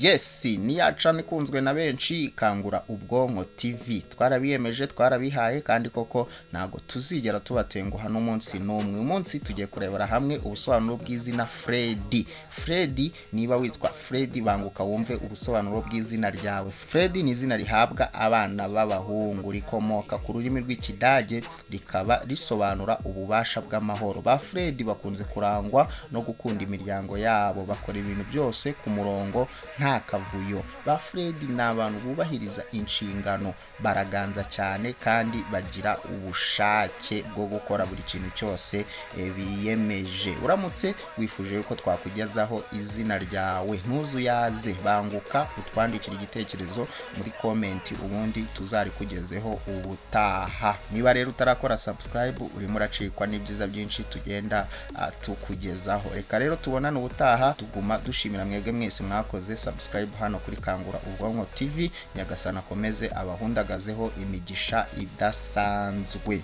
Yes, ni ya channel ikunzwe na benshi, Kangura Ubwonko TV. Twarabiyemeje, twarabihaye, kandi koko ntabwo tuzigera tubatenguha n'umunsi n'umwe. Uyu munsi tugiye kurebera hamwe ubusobanuro bw'izina Freddy. Freddy, niba witwa Freddy, banguka wumve ubusobanuro bw'izina ryawe. Freddy ni izina rihabwa abana b'abahungu, rikomoka ku rurimi rw'Ikidage, rikaba risobanura ububasha bw'amahoro. Ba Freddy bakunze kurangwa no gukunda imiryango yabo, bakora ibintu byose ku murongo, nta kavuyo. Ba Freddy ni abantu bubahiriza inshingano, baraganza cyane kandi bagira ubushake bwo gukora buri kintu cyose biyemeje. Uramutse wifuje yuko twakugezaho izina ryawe, ntuzuyaze, banguka utwandikire igitekerezo muri comment, ubundi tuzarikugezeho ubutaha. Niba rero utarakora subscribe, urimo uracikwa n'ibyiza byinshi tugenda tukugezaho. Reka rero tubonane ubutaha. Tuguma dushimira mwebwe mwese mwakoze subscribe hano kuri Kangura Ubwonko TV. Nyagasani akomeze abahundagazeho imigisha idasanzwe.